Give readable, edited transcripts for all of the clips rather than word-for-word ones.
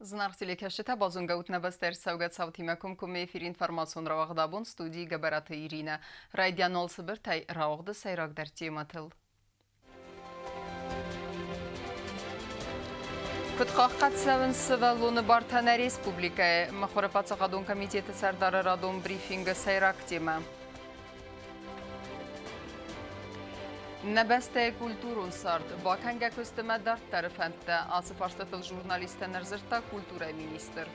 Зынаргъ телекӕсджытӕ, базонгӕ ут нӕ бӕстӕ ӕрцӕугӕ цаутимӕ комкоммӕ эфиры информацион рауагъд абон студийы Гӕбӕраты Иринӕ. Райдиан уал цыбыртӕй рауагъды сӕйрагдӕр темӕтыл. Куыд хъахъхъӕд цӕуынц сывӕллоны бартӕ нӕ республикӕйы? Мыхуыры паддзахадон комитеты сӕрдары радон брифингы сӕйраг темӕ. Нӕ бӕстӕйы культурон цард бакӕнгӕ куыстымӕ дарддӕры фӕндтӕ. Ацы фарстатыл журналисттӕн ӕрдзырдта культурӕйы министр.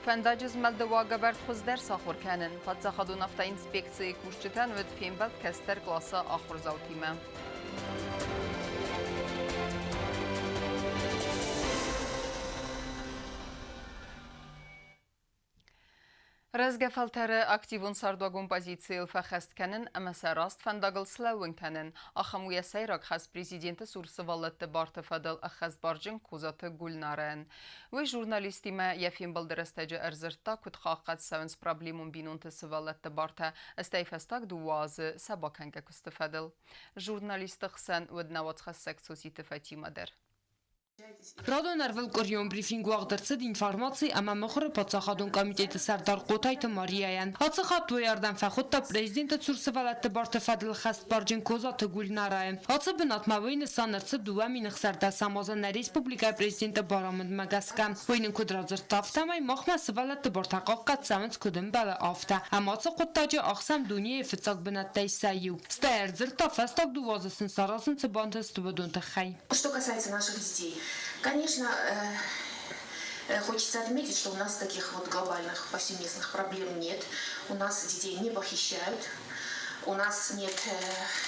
Фӕндаджы змӕлды уагӕвӕрд хуыздӕр сахуыр кӕнын. Паддзахадон автоинспекцийы кусджытӕн уыд фембӕлд кӕстӕр къласы ахуырдзаутимӕ. Рӕзгӕ фӕлтӕры активон цардуагон позицийыл фӕхӕст кӕнын ӕмӕ сӕ раст фӕндагыл слӕууын кӕнын, ахӕм у йӕ сӕйраг хӕс президенты цур сывӕллӕтты барты фӕдыл ӕххӕстбарджын Козаты Гульнарӕн. Уый журналисттимӕ йӕ фембӕлды рӕстӕджы ӕрдзырдта, куыд хъахъхъӕд цӕуынц проблемон бинонты сывӕллӕтты бартӕ, стӕй фӕстаг дыууӕ азы сӕ бакӕнгӕ куысты фӕдыл. Журналистты хсӕн уыд нӕ уацхӕссӕг Цоциты Фатимӕ дӕр. Радон ӕрвылкъуырион брифинг уагъд ӕрцыд информаци ӕмӕ мыхуыры паддзахадон комитеты сӕрдар Хъотайты Марияйӕн. Ацы хатт уый ардӕм фӕхуыдта президенты цур сывӕллӕтты барты фӕдыл хӕстбарджын Козаты Гульнарайы. Ацы бынатмӕ уый нысан ӕрцыд 2016 азы нӕ республикӕйы президенты барамындмӕ гӕсгӕ. Уый нын куыд радзырдта, афтӕмӕй махмӕ сывӕллӕтты бартӕ хъахъхъӕд цӕуынц куыд ӕмбӕлы, афтӕ. Ӕмӕ ацы хъуыддаджы ахсӕм дунейы фыццаг бынӕттӕй сӕ иу. Стӕй ӕрдзырдта, фӕстаг дыууӕ азы сын саразын цы бантыст, уыдон тыххӕй. Что касается наших детей, конечно, хочется отметить, что у нас таких вот глобальных повсеместных проблем нет. У нас детей не похищают, у нас нет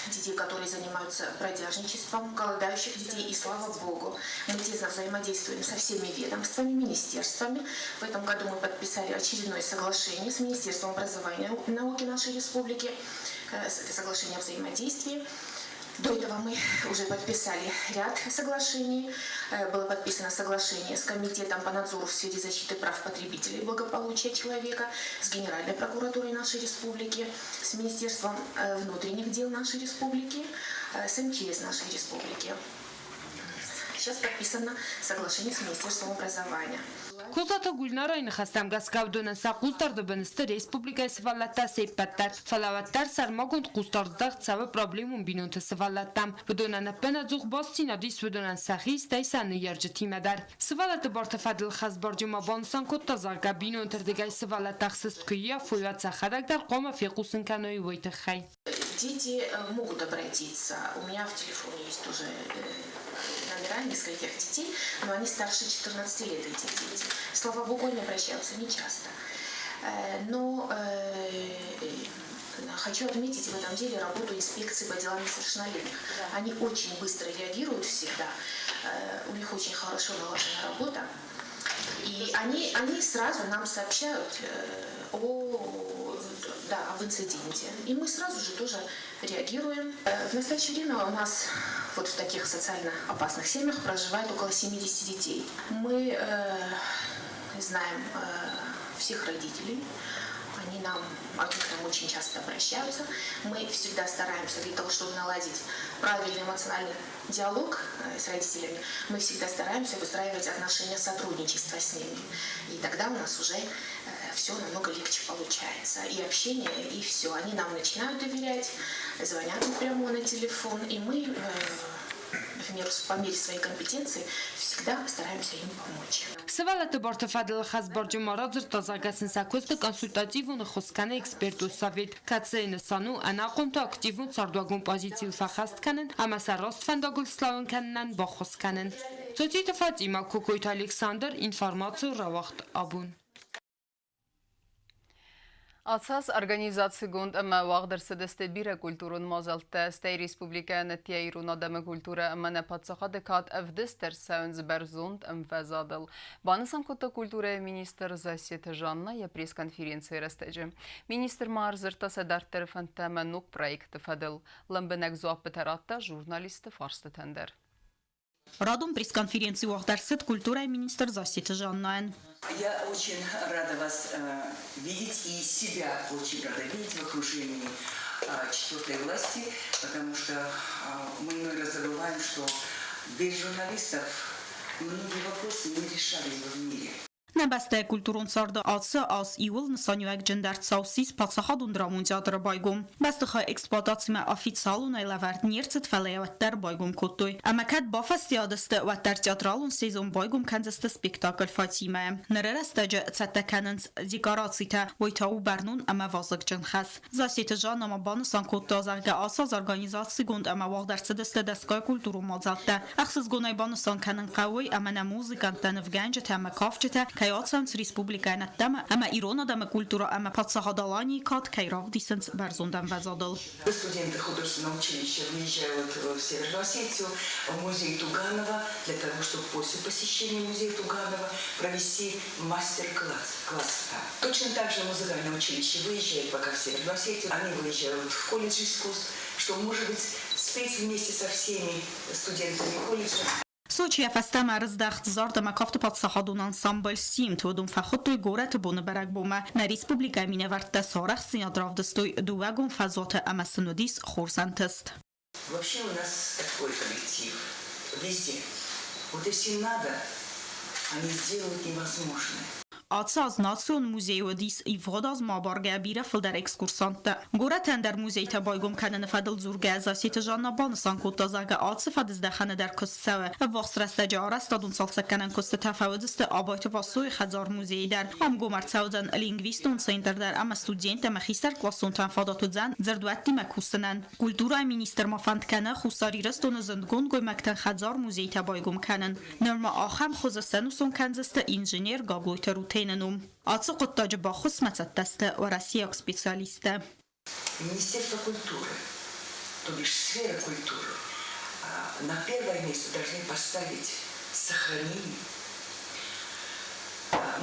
детей, которые занимаются бродяжничеством, голодающих детей, и слава богу, мы тесно взаимодействуем со всеми ведомствами, министерствами. В этом году мы подписали очередное соглашение с Министерством образования и науки нашей республики, это соглашение о взаимодействии. До этого мы уже подписали ряд соглашений. Было подписано соглашение с Комитетом по надзору в сфере защиты прав потребителей и благополучия человека, с Генеральной прокуратурой нашей республики, с Министерством внутренних дел нашей республики, с МЧС нашей республики. Сейчас подписано соглашение с Министерством образования. Козаты Гульнарайы ныхӕстӕм гӕсгӕ уыдонӕн сӕ хъусдарды бын сты республикӕйы сывӕллӕттӕ се ппӕт дӕр. Фӕлӕ уӕддӕр сӕрмагонд хъусдард здӕхт цӕуы проблемон бинонты сывӕллӕттӕм. Уыдонӕн ӕппынӕдзух бастдзинад ис уыдонӕн сӕхи, стӕй сӕ ныййарджытимӕ дӕр. Сывӕллӕтты барты фӕдыл хӕсбарджын ма банысан кодта, зӕгъгӕ, бинонты рдыгӕй сывӕллӕттӕ ӕхсыст куы ййафой, уӕд сӕхӕдӕг дӕр хъуамӕ фехъусын кӕной уый тыххӕй. Дети могут обратиться. У меня в телефоне есть тоже номера нескольких детей, но они старше 14 лет, эти дети. Слава богу, они обращаются не часто. Но хочу отметить в этом деле работу инспекции по делам несовершеннолетних. Они очень быстро реагируют всегда, у них очень хорошо налажена работа. И они сразу нам сообщают о, да, об инциденте. И мы сразу же тоже реагируем. В настоящее время у нас вот в таких социально опасных семьях проживает около 70 детей. Мы знаем всех родителей, они к нам очень часто обращаются. Мы всегда стараемся для того, чтобы наладить правильный эмоциональный диалог с родителями, мы всегда стараемся выстраивать отношения сотрудничества с ними. И тогда у нас уже все намного легче получается. И общение, и все. Они нам начинают доверять, звонят напрямую на телефон, и мы по мере своей компетенции всегда стараемся им помочь. Сывӕллӕтты барты фӕдыл хӕсбарджын ма радзырдта, зӕгъгӕ сын сӕ куысты консультативон ӕххуыс кӕны экспертон совет, кӕцыйы нысан у ӕнахъомты активон цардуагон позицийыл фӕхӕст кӕнын ӕмӕ сӕ раст фӕндагыл слӕууын кӕнынӕн баххуыс кӕнын. Цоциты Фатимӕ, Кокойты Александр, информацион рауагъд абон. Ацы аз организацигонд ӕмӕ уагъд ӕрцыдысты бирӕ культурон мадзӕлттӕ, стӕй республикӕйӕн ӕддейӕ ирон адӕмы культурӕ ӕмӕ нӕ паддзахады кад ӕвдыст ӕрцӕуынц бӕрзонд ӕмвӕзадыл, банысан кодта культурӕйы министр Зассеты Жанна йӕ пресс-конференцийы рӕстӕджы. Министр ма ӕрдзырдта сӕ дарддӕры фӕндтӕ ӕмӕ ног проектты фӕдыл. Лӕмбынӕг дзуаппытӕ радта журналистты фарстытӕн дӕр. Радон пресс-конференци уагъд ӕрцыд культурӕйы министр Зассеты Жаннайӕн. Я очень рада вас видеть и себя очень рада видеть в окружении четвертой власти, потому что мы иной раз забываем, что Без журналистов многие вопросы не решались бы в мире. Нӕ бӕстӕйы культурон царды ацы аз иууыл нысаниуӕгджындӕр цау ссис паддзахадон драмон театры байгом. Бӕстыхай эксплуатацимӕ официалонӕй лӕвӕрд не рцыд, фӕлӕ йӕ уӕддӕр байгом кодтой. Ӕмӕ кӕд бафӕстиат сты, уӕддӕр театралон сезон байгом кӕндзысты спектакль Фатимӕ. Ныры рӕстӕджы цӕттӕ кӕнынц декорацитӕ, уый та у бӕрнон ӕмӕ вазыгджын хӕс. Зассеты Жанна ма банысан кодта, зӕгъгӕ, ацы аз организацигонд ӕмӕ уагъд ӕрцыдысты дӕсгай культурон мадзӕлттӕ. Ӕхсызгонӕй банысан кӕнын хъӕуы, ӕмӕ нӕ музыканттӕ, нывгӕнджытӕ ӕмӕ кафджытӕ кӕй ацӕуынц республикӕйӕн ӕддӕмӕ ӕмӕ ирон адӕмы культурӕ ӕмӕ паддзахад Аланийы кад кӕй равдисынц бӕрзонд ӕмвӕзадыл. Студенты художественного училища въезжают в Северную Осетию, в музей Туганова, для того, чтобы после посещения музея Туганова провести мастер-класс. Класс, да. Точно так же музыкальное училище выезжает пока в Северную Осетию, они выезжают в колледж искусств, чтобы, может быть, спеть вместе со всеми студентами колледжа. Сочийӕ фӕстӕмӕ ӕрыздӕхт зард ӕмӕ кафты паддзахадон ансамбль «Симд». Уыдон фӕхуыдтой горӕты боны бӕрӕгбонмӕ. Нӕ республикӕйы минӕвӕрттӕ сӕ арӕхстдзинад равдыстой дыууӕгон фӕзуаты ӕмӕ сын уыдис хорз ӕнтыст. Вообще у нас такой коллектив везде. Вот если надо, они сделают невозможное. Ацы аз Национ музейы уыдис ивгъуыд азмӕ абаргӕ бирӕ фылдӕр экскурсанттӕ. Горӕты ӕндӕр музейтӕ байгом кӕныны фӕдыл дзургӕ Зассеты Жанна банысан кодта, зӕгъгӕ, ацы фӕдыздӕхӕны дӕр куыст цӕуы. Ӕввахс рӕстӕджы арӕзтадон цалцӕггӕнӕн куыстытӕ фӕуыдзысты Абайты Вассойы хӕдзар-музейы дӕр. Ам гом ӕрцӕудзӕн лингвистон центр дӕр ӕмӕ студенттӕ ӕмӕ хистӕркъласонтӕн фадат уыдзӕн дзырдуӕттимӕ кусынӕн. Культурӕйы министр ма фӕнд кӕны Хуссар Ирыстоны зындгонд гоймӕгтӕн хӕдзар-музейтӕ байгом кӕнын. Нырма ахӕм хуызы сӕнусон кӕндзысты инженер Гаглойты Рутены ном. Ацы хъуыддаджы баххуысмӕ цӕттӕ сты уӕрӕсейаг специалисттӕ. Министерство культуры, то бишь сфера культуры, на первое место должны поставить сохранение,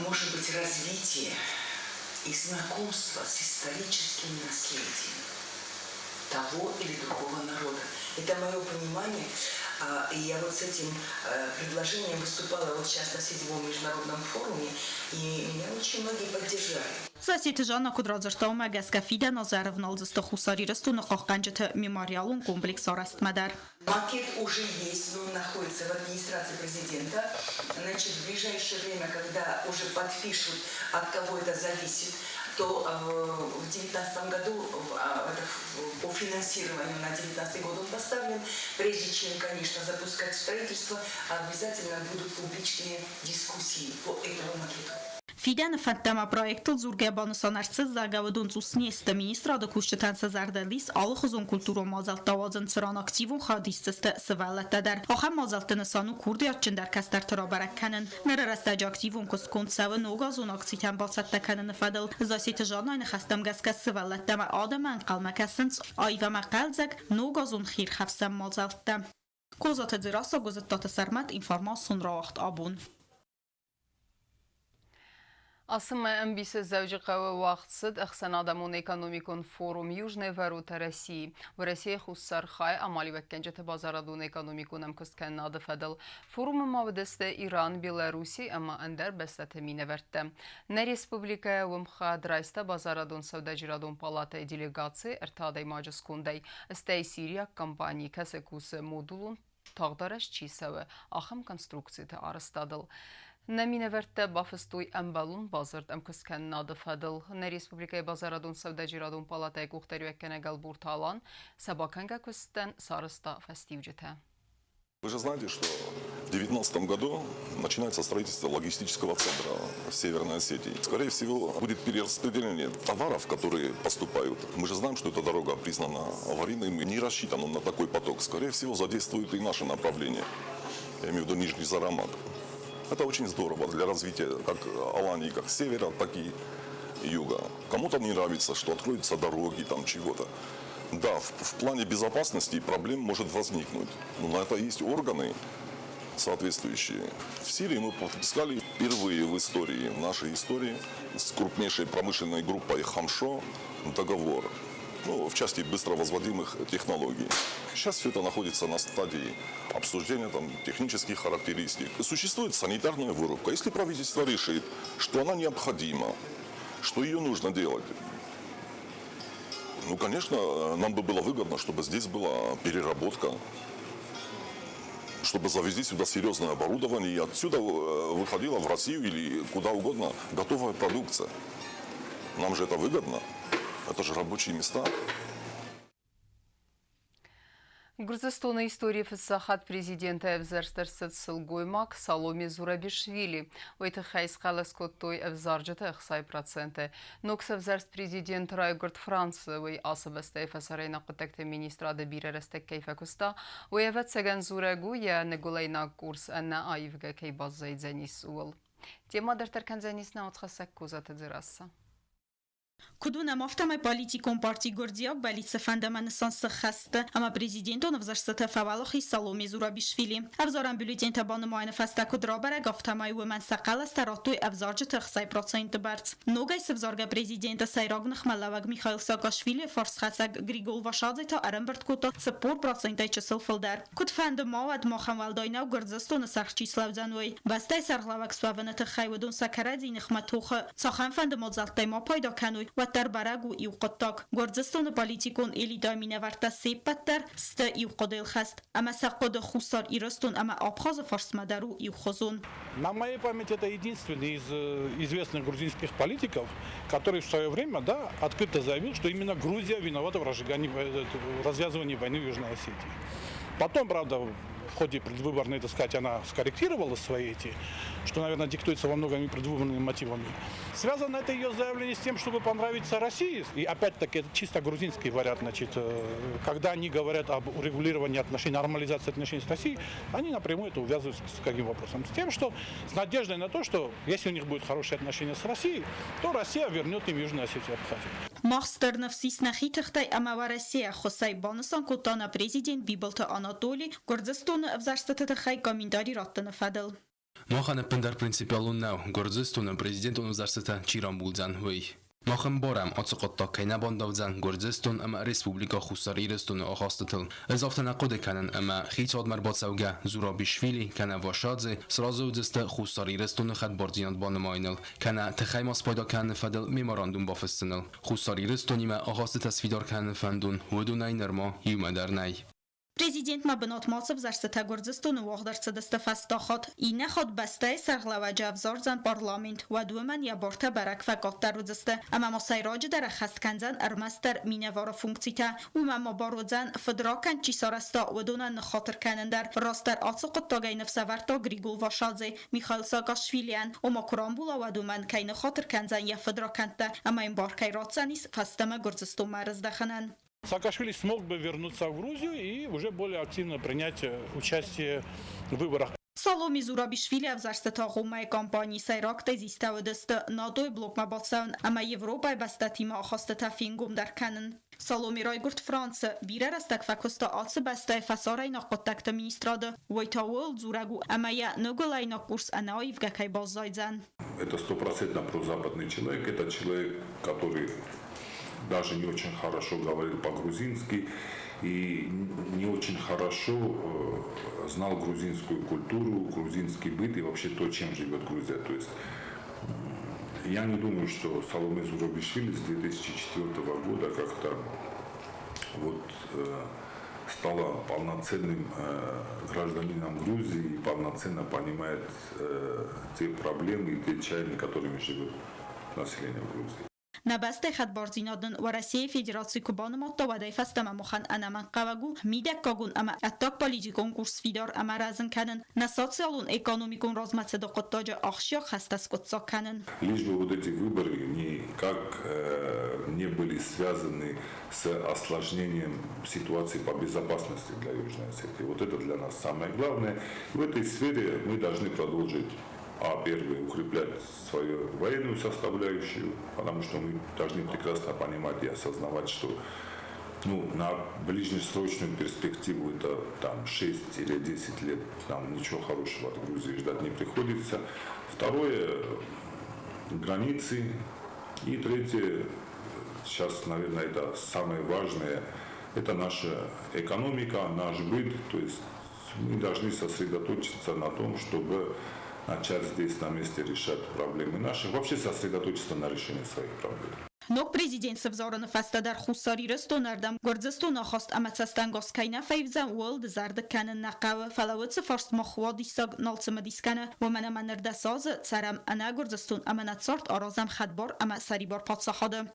может быть, развитие и знакомство с историческим наследием того или другого народа. Это мое понимание. И я вот с этим предложением выступала вот сейчас на седьмом международном форуме, и меня очень многие поддержали. Зассеты Жанна куыд радзырдта, уымӕ гӕсгӕ фидӕн аз ӕрӕвналдзысты Хуссар Ирыстоны хъахъхъӕнджыты мемориалон комплекс арӕзтмӕ дӕр. Макет уже есть, но он находится в администрации президента. Значит, в ближайшее время, когда уже подпишут, от кого это зависит, то в 2019 году это по финансированию на 2019 год он поставлен. Прежде чем, конечно, запускать строительство, обязательно будут публичные дискуссии по этому макету. Фидӕны фӕндтӕ ӕмӕ проектыл дзургӕ банысан ӕрцыд, зӕгъгӕ, уыдон цъус не сты. Министрады кусджытӕн сӕ зӕрдыл ис алыхуызон культурон мадзӕлттӕ уадзын, цыран активон хайад исдзысты сывӕллӕттӕ дӕр. Ахӕм мадзӕлтты нысан у курдиатджындӕр кӕстӕрты рабӕрӕг кӕнын. Ныры рӕстӕджы активон куыст конд цӕуы ногазон акцитӕм бацӕттӕ кӕныны фӕдыл. Зассеты Жаннайы ныхӕстӕм гӕсгӕ сывӕллӕттӕ ӕмӕ адӕмы ӕнхъӕлмӕ кӕсынц аив ӕмӕ хъӕлдзӕг ногазон хиирхӕфсӕн мадзӕлттӕ. Козаты Дзерассӕ, Гуызыдтаты Сӕрмӕт, информацион рауагъд абон. Ацы мӕй ӕмбисы Дзӕуджыхъӕуы уагъд цыд ӕхсӕнадӕмон экономикон форум «Южные ворота России». Уӕрӕсейы Хуссар хай амалиуӕггӕнджыты базарадон-экономикон ӕмкуысткӕнынады фӕдыл. Форумы ма уыдысты Иран, Беларуси ӕмӕ ӕндӕр бӕстӕты минӕвӕрттӕ. Нӕ республикӕйы уым хӕд райста базарадон-сӕудӕджерадон палатӕйы делегаци ӕртӕ адӕймаджы скондӕй, стӕй сириаг компани, кӕцы кусы модулон тагъд арӕзт чи цӕуы, ахӕм конструкциты арӕзтадыл. Нӕ минӕвӕрттӕ бафыстой ӕмбӕлон бадзырд ӕмкуысткӕнынады фӕдыл. Нӕ республикӕйы базарадон-сӕудӕджерадон палатӕйы къухдариуӕггӕнӕг Ӕлборты Алан сӕ бакӕнгӕ куыстӕн сарӕзта фӕстиуджытӕ. Вы же знаете, что в 2019 году начинается строительство логистического центра в Северной Осетии. Скорее всего, будет перераспределение товаров, которые поступают. Мы же знаем, что эта дорога признана аварийной, не рассчитана на такой поток. Скорее всего, задействуют и наше направление. Я имею в виду Нижний Зарамаг. Это очень здорово для развития как Алании, как севера, так и юга. Кому-то не нравится, что откроются дороги, там чего-то. Да, в плане безопасности проблем может возникнуть. Но на это есть органы соответствующие. В Сирии мы подписали впервые в истории, в нашей истории, с крупнейшей промышленной группой Хамшо договор. Ну, в части быстро возводимых технологий. Сейчас все это находится на стадии обсуждения там, технических характеристик. Существует санитарная вырубка. Если правительство решит, что она необходима, что ее нужно делать, ну, конечно, нам бы было выгодно, чтобы здесь была переработка, чтобы Чтобы завезли сюда серьезное оборудование, и отсюда выходила в Россию или куда угодно готовая продукция. Нам же это выгодно. Это же рабочие места. Гуырдзыстоны историйы фыццаг хатт президентӕй ӕвзӕрст ӕрцыд сылгоймаг Саломе Зурабишвили. Уый тыххӕй схъӕлӕс кодтой ӕвзарджыты 60%. Ног сӕвзӕрст президент райгуырд Францы, уый ацы бӕстӕйы фӕсарӕйнаг хъуыддӕгты министрады бирӕ рӕстӕг кӕй фӕкуыста, уый ӕвӕццӕгӕн дзурӕг у, йӕ ныгуылӕйнаг курс ӕнӕаивгӕ кӕй баззайдзӕнис, ууыл. Темӕ дарддӕр кӕндзӕнис нӕ уацхӕссӕг Козаты Дзерасса. Куыд уынӕм, афтӕмӕй политикон парти Гуырдзиаг бӕллиц-ы фӕнд ӕмӕ нысан сыххӕсты, ӕмӕ президентон ӕвзӕрстыты фӕуӕлахиз Саломе Зурабишвили. Ӕвзарӕн бюллетентӕ банымайыны фӕстӕ куыд рабӕрӕг, афтӕмӕй уымӕн сӕ хъӕлӕстӕ радтой ӕвзарджыты 60% бӕрц. Ногӕй сывзаргӕ президенты сӕйраг ныхмӕлӕууӕг Михаил Саакашвилийы фарсхӕцӕг Григол Вашадзе та ӕрӕмбырд кодта 40%-ӕй чысыл фылдӕр. Куыдфӕнды ма уӕд, махӕн уӕлдай нӕу Гуырдзыстоны сӕргъ чи слӕудзӕн, уый. Бӕстӕйы сӕргълӕууӕг суӕвыны тыххӕй уыдон сӕ кӕрӕдзи ныхмӕ тохы цахӕмфӕнды мадзӕлттӕй ма пайда кӕной, уӕддӕр бӕрӕг у иу хъуыддаг: Гуырдзыстоны политикон элитӕйы минӕвӕрттӕ се ппӕт дӕр сты иу хъуыдыйыл хӕст, ӕмӕ сӕ хъуыды Хуссар Ирыстон ӕмӕ Абхазы фарсмӕ дӕр у иухуызон. На моей памяти это единственный из известных грузинских политиков, который в свое время, да, открыто заявил, что именно Грузия виновата в разжигании, в развязывании войны в Южной Осетии. Потом, правда, в ходе предвыборной, так сказать, она скорректировала свои эти, что, наверное, диктуется во многом и предвыборными мотивами. Связано это ее заявление с тем, чтобы понравиться России. И опять-таки это чисто грузинский вариант, значит, когда они говорят об урегулировании отношений, нормализации отношений с Россией, они напрямую это увязывают с каким вопросом? С тем, что с надеждой на то, что если у них будут хорошие отношения с Россией, то Россия вернет им Южную Осетию и Абхазию. Мах стыр ныфс ис нӕхи тыхтӕй ӕмӕ Уӕрӕсейы ӕххуысӕй, банысан кодта нӕ президент Бибылты Анатоли Гуырдзыстоны ӕвзӕрстыты тыххӕй комментари раттыны фӕдыл. Махӕн ӕппындӕр принципиалон нӕу, Гуырдзыстоны президентон ӕвзӕрстытӕ чи рамбулдзӕн, уый. Мах ӕмбарӕм, ацы хъуыддаг кӕй нӕ бандавдзӕн Гуырдзыстон ӕмӕ Республикӕ Хуссар Ирыстоны ахастытыл. Ӕз афтӕ нӕ хъуыды кӕнын, ӕмӕ хицауадмӕ ӕрбацӕугӕ Зурабишвили кӕнӕ Вашадзе сразы уыдзысты Хуссар Ирыстоны хӕдбардзинад банымайыныл, кӕнӕ тыхӕй ма спайда кӕныны фӕдыл меморандум бафыссыныл. Хуссар Ирыстонимӕ ахастытӕ сфидар кӕныны фӕндон уыдонӕй нырма иумӕ дӕр нӕй. Президентмӕ бынатмӕ ацы ӕвзӕрстытӕ Гуырдзыстоны уагъд ӕрцыдысты фӕстаг хатт. Иннӕ хатт бӕстӕйы сӕргълӕууӕджы ӕвзардзӕн парламент, уӕд уымӕн йӕ бартӕ бӕрӕг фӕкъаддӕр уыдзысты ӕмӕ ма сӕйраджыдӕр ӕххӕст кӕндзӕн ӕрмӕстдӕр минӕвары функцитӕ. Уымӕ ма бар уыдзӕн, фыдракӕнд чи сарӕзта, уыдонӕн ныххатыр кӕнын дӕр. Растдӕр ацы хъуыддагӕй ныфс ӕвӕрдта Григол Вашадзе Михаил Саакашвилийӕн, ома куы рамбула, уӕд уымӕн кӕй ныххатыр кӕндзӕн йӕ фыдракӕндтӕ ӕмӕ йын бар кӕй ратдзӕнис фӕстӕмӕ Гуырдзыстонмӕ ӕрыздӕхынӕн. Саакашвили смог бы вернуться в Грузию и уже более активно принять участие в выборах. Саломе Зурабишвили ӕвзӕрстыты агъоммӕйы кампанийы сӕйраг тезистӕ уыдысты НАТО-йы блокмӕ бацӕуын ӕмӕ Европӕйы бӕстӕтимӕ ахастытӕ фенгомдӕр кӕнын. Саломе райгуырд Францы, бирӕ рӕстӕг фӕкуыста ацы бӕстӕйы фӕсарӕйнаг хъуыддӕгты министрады. Уый та ууыл дзурӕг у, ӕмӕ йӕ ныгуылӕйнаг курс ӕнӕаивгӕ кӕй баззайдзӕн. Это стопроцентно прозападный человек, это человек, который даже не очень хорошо говорил по-грузински и не очень хорошо знал грузинскую культуру, грузинский быт и вообще то, чем живет Грузия. То есть я не думаю, что Саломе Зурабишвили с 2004 года как-то вот стала полноценным гражданином Грузии и полноценно понимает те проблемы и те чаяния, которыми живет население в Грузии. Нӕ бӕстӕйы хӕдбардзинад нын Уӕрӕсейы Федераци куы банымадта, уӕдӕй фӕстӕмӕ махӕн ӕнӕмӕнгхъӕуӕг у мидӕггагон ӕмӕ ӕддагполитикон курс фидар ӕмӕ рӕзын кӕнын, нӕ социалон-экономикон размӕцыды хъуыддаджы ахсджиаг хӕстӕ скъуыддзаг кӕнын. Лишь бы вот эти выборы никак не были связаны с осложнением ситуации по безопасности для Южной Осетии. Вот это для нас самое главное. В этой сфере мы должны продолжить, первое, укреплять свою военную составляющую, потому что мы должны прекрасно понимать и осознавать, что, ну, на ближнесрочную перспективу, это там 6 или 10 лет, нам ничего хорошего от Грузии ждать не приходится. Второе, границы. И третье, сейчас, наверное, это самое важное, это наша экономика, наш быт. То есть мы должны сосредоточиться на том, чтобы начать здесь на месте решать проблемы наши, вообще сосредоточиться на решении своих проблем. Ног президент сывзарыны фӕстӕ дӕр Хуссар Ирыстоны ӕрдӕм Гуырдзыстоны ахаст ӕмӕ цӕстӕнгас кӕй нӕ фӕивдзӕн, ууыл дызӕрдыг кӕнын нӕ хъӕуы, фӕлӕ уыцы фарст мах уадиссаг нал цымыдис кӕны, уымӕн ӕмӕ ныр 10 азы цӕрӕм ӕнӕ Гуырдзыстон ӕмӕ нӕ цард аразӕм хӕдбар ӕмӕ сӕрибар паддзахады.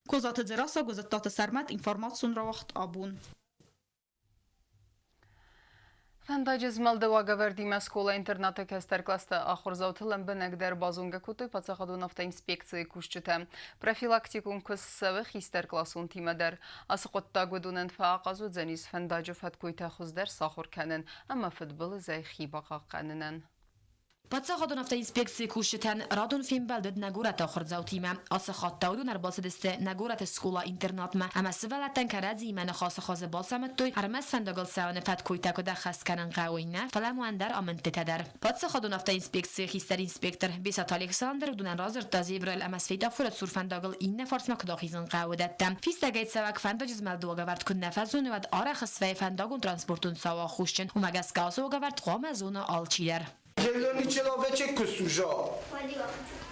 Козаты Дзерассӕ, Гуызыдтаты Сӕрмӕт, информацион рауагъд абон. Фӕндаджы змӕлды уагӕвӕрдимӕ скъола-интернаты кӕстӕр кълӕсты ахуырдзауты лӕмбынӕгдӕр базонгӕ кодтой паддзахадон автоинспекцийы кусджытӕ. Профилактикон куыст цӕуы хистӕркъласонтимӕ дӕр. Ацы хъуыддаг уыдонӕн фӕахъаз уыдзӕнис фӕндаджы фӕткойтӕ хуыздӕр сахуыр кӕнын ӕмӕ фыдбылызӕй хи бахъахъхъӕнынӕн. Паддзахадон автоинспекцийы кусджытӕн радон фембӕлд уыд нӕ горӕты ахуырдзаутимӕ. Ацы хатт та уыдон ӕрбацыдысты нӕ горӕты скъола-интернатмӕ ӕмӕ сывӕллӕттӕн кӕрӕдзиимӕ ныхасы хуызы бацамыдтой, ӕрмӕст фӕндагыл цӕуыны фӕткойтӕ куыд ӕххӕст кӕнын хъӕуы, нӕ, фӕлӕ ма ӕндӕр амындтытӕ дӕр. Паддзахадон автоинспекцийы хистӕр инспектор Бесаты Александр уыдонӕн радзырдта зебрайыл ӕмӕ светофоры цур фӕндагыл иннӕ фарсмӕ куыд ахизын хъӕуы, уыдӕттӕ. Фистӕгӕй цӕуӕг фӕндаджы змӕлды уагӕвӕрд куыд нӕ фӕзоны, уӕд арӕх свӕййы фӕндагон-транспортон цауы аххосджын. Уымӕ гӕсгӕ ацы уагӕвӕрд хъуамӕ зона алчидӕр. Зелёный человечек куы сужа.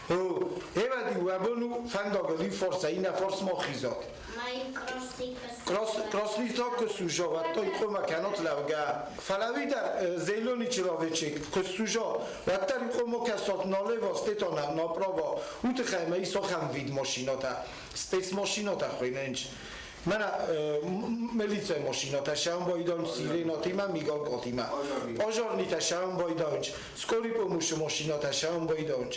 Эвӕди уӕ бон у фӕндагыл иу фарсӕй иннӕ фарсмӕ ахизат. Красный знак куы сужа, уӕд та хъуамӕ кӕнат лӕугӕ. Фӕлӕ уый дӕр зелёный человечек куы сужа, уӕддӕр хъуамӕ кӕсат налево, стета направо. Уый тыххӕй ма ис ахӕм вид машинӕтӕ, спецмашинӕтӕ хуыйнынц. Мӕнӕ милицӕйы машинӕтӕ сӕм байдайынц сиренатимӕ, мигалкъатимӕ. Пожарнитӕ сӕм байдайынц, скорый помощы машинӕтӕ сӕм байдайынц.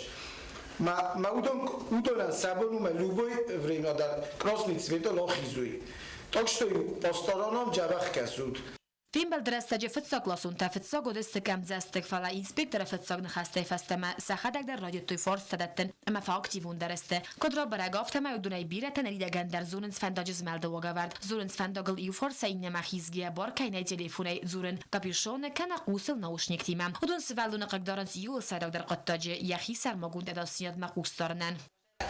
Ма, ма уыдон, уыдонӕн сӕ бон у мӕ любой время дӕр красный цветыл ахизой. Так что по сторонам дзӕбӕх кӕсут. Фембӕлды рӕстӕджы фыццагкъласонтӕ фыццаг уыдысты къӕмдзӕстыг, фӕлӕ инспекторы фыццаг ныхӕстӕй фӕстӕмӕ сӕхӕдӕг дӕр райдыдтой фарста дӕттын ӕмӕ фӕактивондӕр сты. Куыд рабӕрӕг, афтӕмӕй уыдонӕй бирӕтӕ ныридӕгӕн дӕр зонынц фӕндаджы змӕлды уагӕвӕрд, дзурынц фӕндагыл иу фарсӕй иннӕмӕ хизгӕйӕ бар кӕй нӕй телефонӕй дзурын, капюшоны кӕнӕ хъусыл наушниктимӕ. Уыдон сывӕллоны хъыгдарынц иууыл сӕйрагдӕр хъуыддаджы, йӕхи сӕрмагонд ӕдасдзинадмӕ хъусдарынӕн.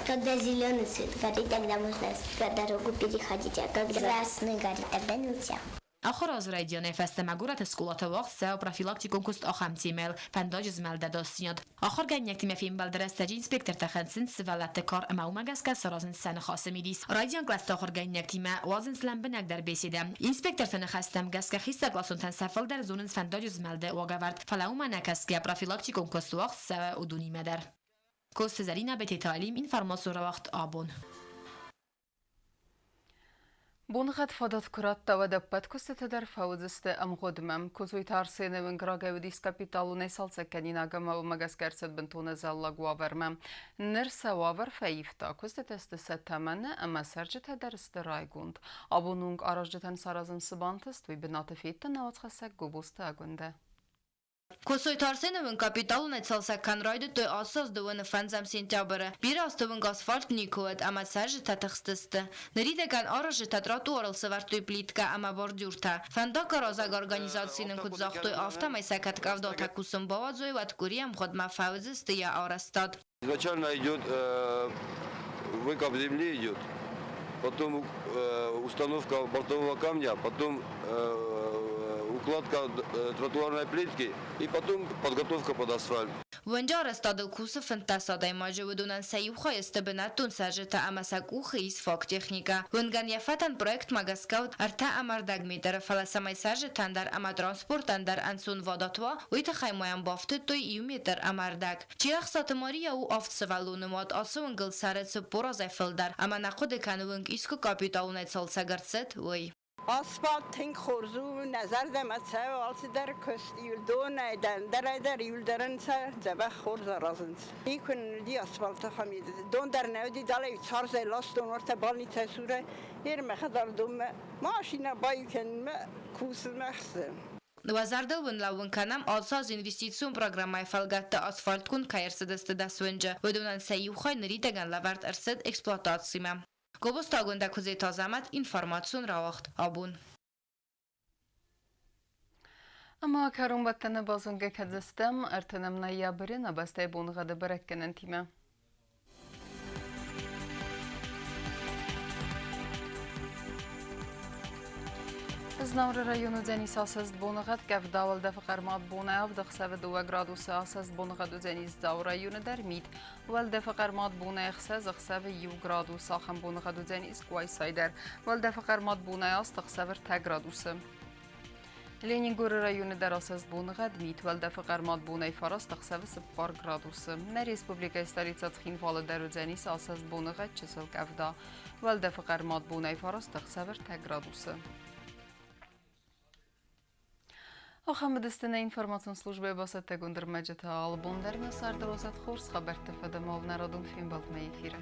Когда зеленый цвет горит, тогда можно дорогу переходить, а когда красный горит, тогда нельзя. Ахуыры азы райдианӕй фӕстӕмӕ горӕты скъолаты уагъд цӕуы профилактикон куыст ахӕм темӕйыл фӕндаджы змӕлд ӕдасдзинад. Ахуыргӕнинӕгтимӕ фембӕлды рӕстӕджы инспектортӕ хынцынц сывӕллӕтты кар ӕмӕ уымӕ гӕсгӕ саразынц сӕ ныхасы мидис. Райдиан кълӕсты ахуыргӕнинӕгтимӕ уадзынц лӕмбынӕгдӕр беседӕ. Инспекторты ныхӕстӕм гӕсгӕ хистӕркъласонтӕн сӕ фылдӕр зонынц фӕндаджы змӕлды уагӕвӕрд, фӕлӕ уымӕ нӕ кӕсгӕ профилактикон куыст уагъд цӕуы уыдонимӕ дӕр. Коцты Зӕринӕ, Бететы Алим, информацион рауагъд абон. Боныгъӕд фадат куы радта, уӕд ӕппӕт куыстытӕ дӕр фӕуыдзысты ӕмгъуыдмӕ. Куыдзойты Арсены уынг рагӕй уыдис капиталонӕй цалцӕгкӕнинаг ӕмӕ уымӕ гӕсгӕ ӕрцыд бынтон ӕдзӕллаг уавӕрмӕ. Ныр сӕ уавӕр фӕивта, куыстытӕ сты сӕ тӕмӕны ӕмӕ цӕрджытӕ дӕр сты райгонд. Абон уынг аразджытӕн саразын цы бантыст, уый бынаты федта науӕдзхӕссӕг Гобозты Агуындӕ. Коцойты Арсены уынг капиталонӕй цалцӕг кӕнын райдыдтой ацы аз 25 сентябры. Бирӕ азты уынг асфальт никуы уыд ӕмӕ цӕрджытӕ тыхстысты. Ныридӕгӕн аразджытӕ тротуарыл сӕвӕрдтой плиткӕ ӕмӕ бордюртӕ. Фӕндагаразӕг организаци нын куыд загътой, афтӕмӕй сӕ кӕд къӕвдатӕ кусын бауадзой, уӕд къуыри ӕмгъуыдмӕ фӕуыдзысты йӕ арӕзтад. Изначально идет выкоп земли идет, потом установка бортового камня, потом укладка тротуарной плитки и потом подготовка под асфальт. Уынджы арӕзтадыл кусы 15 адӕймаджы, уыдонӕн сӕ иу хай сты бынӕттон цӕрджытӕ ӕмӕ сӕ къухы ис фаг техникӕ. Уынгӕн йӕ фӕтӕн проектмӕ гӕсгӕ уыд 3,5 метры, фӕлӕ цӕмӕй цӕрджытӕн дӕр ӕмӕ транспортӕн дӕр ӕнцонвадат уа, уый тыххӕй ма йӕм бафтыдтой иу метр ӕмӕ ӕрдӕг. Чилӕхсаты Мария у авд сывӕллоны мад, ацы уынгыл цӕры 40 азӕй фылдӕр ӕмӕ нӕ хъуыды кӕны уынг искуы капиталонӕй цалцӕг ӕрцыд, уый. Асфальт тынг хорз у, нӕ зӕрдӕмӕ цӕуы алцыдӕр куыст иуылдонӕй дӕр, ӕндӕрӕй дӕр иуылдӕрӕн сӕ дзӕбӕх хорз аразынц. Никуы нын уыди асфальты ахӕм дон дӕр нӕ уыди, далӕ царзӕй ластон уӕртӕ больницӕйы цурӕй, ермӕ хӕдзардонмӕ машинӕ баиу кӕнынмӕ кусынмӕ хсы. Уӕ зӕрдыл уын лӕууын кӕнӕм, ацы аз инвестицион программӕйы фӕлгӕтты асфальтгонд кӕй ӕрцыдысты 10 уынджы, уыдонӕн сӕ иу хай ныридӕгӕн лӕвӕрд ӕрцыд эксплуатацимӕ. Гобозты Агуындӕ, Куыдзеты Азӕмӕт, информацион рауагъд абон. Ӕмӕ кӕронбӕттӕны базонгӕ кӕндзыстӕм 30 ноябры нӕ бӕстӕйы боныгъӕды бӕрӕггӕнӕнтимӕ. Знауыры районы уыдзӕнис асӕст боныгъӕд, къӕвда уӕлдӕфы хъӕрмад бонӕй 7 ӕхсӕвы 2 градусы, асӕст боныгъӕд уыдзӕнис Дзауы районы дӕр мит. Уӕлдӕфы хъӕрмад бонӕй 6 ӕхсӕвы 1 градус, ахӕм боныгъӕд уыдзӕнис Къуайсайы дӕр. Уӕлдӕфы хъӕрмад бонӕй 8 ӕхсӕвы 3 градусы. Ленингоры районы дӕр асӕст боныгъӕд, мит, уӕлдӕфы хъӕрмад бонӕй 9 ӕхсӕвы 4 градусы. Нӕ республикӕйы столицӕ Цхинвалы дӕр уыдзӕнис асӕст боныгъӕд, чысыл къӕвда. Уӕлдӕфы хъӕрмад бонӕй 9 ӕхсӕвы 3 градусы. Ахӕм уыдысты нӕ информацион службӕйы бацӕттӕгонд ӕрмӕджытӕ. Алыбон дӕр нӕ царды уадзӕд хорз хабӕртты фӕдыл народон фембӕлдмӕ эфиры.